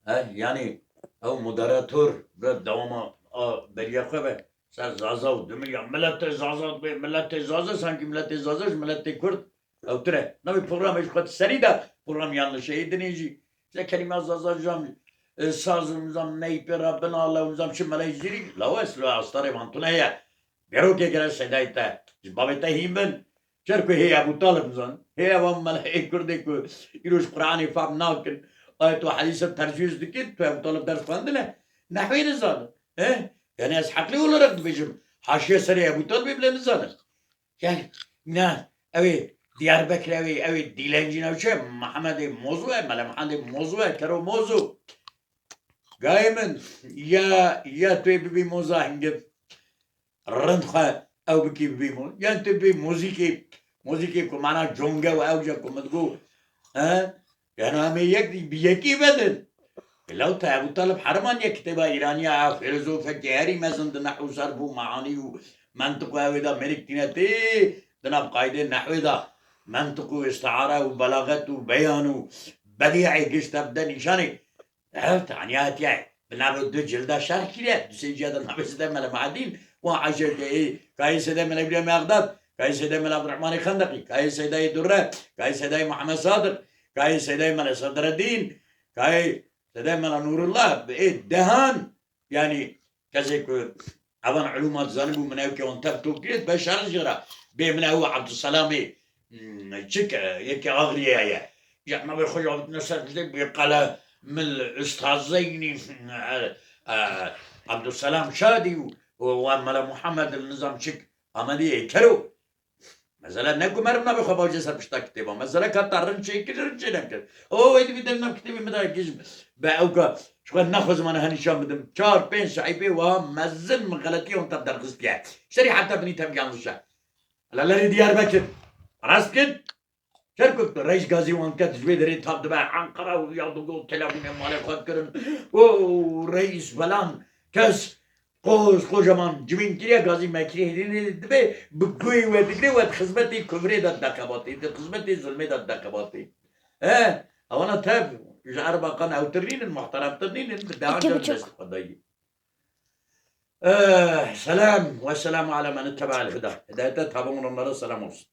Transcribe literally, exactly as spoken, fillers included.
He, yanî ew moderator bi dewama a beriya xwe be ser Zaza û Dumil ya miletê Zaza dibê, miletê Zaza, sankî miletê Zaza ji miletê Kurd ewtir e. Navê programê ji xwe di serî de program yanlış e. Ê dinê jî işte kelîma Zaza jam, e, saz û nizam neypê re binale û nizam çi meley jîrî. Lawa ez li astarê van tune ye. Bêrokê gere sedayê te ji bavê te hîn bin. Çer ku hê Ebû Talib nizan, hê evan meleyê Kurdê ku îro ji Qur'anê fam nakin, ayet û hedîse tercîz dikin, tu Ebû Talib ders xwendine, nehwê nizanin. He? Yani ez heqlî olarak dibêjim, haşiye serê Ebû Talibê bile nizanin. Yani, na, ew ê Diyarbekir, ew ê, ew ê Dîlencî newçe, Mehemedê Mozo e, Mele Mehemedê Mozo e, kero Mozo. Gayê min, ya, ya tu ê bibî moza hingiv, rind xwe ew bikî bibî mo-, yan tu bibî muzîkê, muzîkê ku mana conge û ew je ku min digot, he? Yani em ê yek, bi yekî vedin. Law te Ebû Talib Heriman ye kitêba Îraniya, ev fîlozofekê herî mezin di nehw û serf û meanî û mentiq û ew ê de mêrik tîne tê, di nav qaydê nehwê de mentiq û îstiare û belaxet û beyan û bedî'ê giş te bide nîşanê. Ev taniya hatiye bi navê du cilda şerh kiriye. Du sê ciya de navê Seyda Mele Muhedîn, wan eşerekê ê, kayê Seyda Mele Îbrahîm Exdad, kayê Seyda Mele Abdurrahmanê Xendeqî, kayê Seydayê Durre, kayê Seydayê Muhammed Sadiq, kayê Seydayê Mele Sedreddîn, kayê Seydayê Mele Nûrullah, bi ê dehan, yanî kesê ku evan ilûma dizanibû, min ew ke wan tev top kiriye, be şerh jê re. Bê min ew Abdulselamê, hmm, çik, e, yekê Agriyê ye. Ya navê xwe ya avitine ser piştê bê qele min Ustaz Zeynî, e, e, Abdulselam Şadî û, û wan Mele Muhammed li nizam çik Amedî ê kero. Mesela ne ku meriv navê xwe bavêje ser pişta kitêba. Mesela ka ta rind çêkir, rind çê nekir. O, wê dibî der nav kitêbê min de gijm. Be ew ka, ji xwe nexwe zimanê he nîşan bidim. Çar, pênc sehîfê wiha mezin min xeletiye û tev derxistiye. Serî heta binî tev yanlış e. Ela lerê Diyarbekir. Rast kir. Kerkûk, reis Gazî wan ket, ji vê derê tap dibe Enqera û ya digot telefûnê malê xwe dikirin. O, reis falan kes qoz, qocaman civîn kiriye, Gazî mekirî hêdînê dibe, bi guhê we digire, we di xizmetê kuvrê de dideqebatê, di xizmetê zulmê de dideqebatê. He, ewana tev ji erbaqan ewtir nînin, muhteremtir nînin, bi dehan Iki can buçuk. Dest xwe dayî. Eh, selam ve selamu ala men itteba'el huda. Hidayete tabi olanlara selam olsun.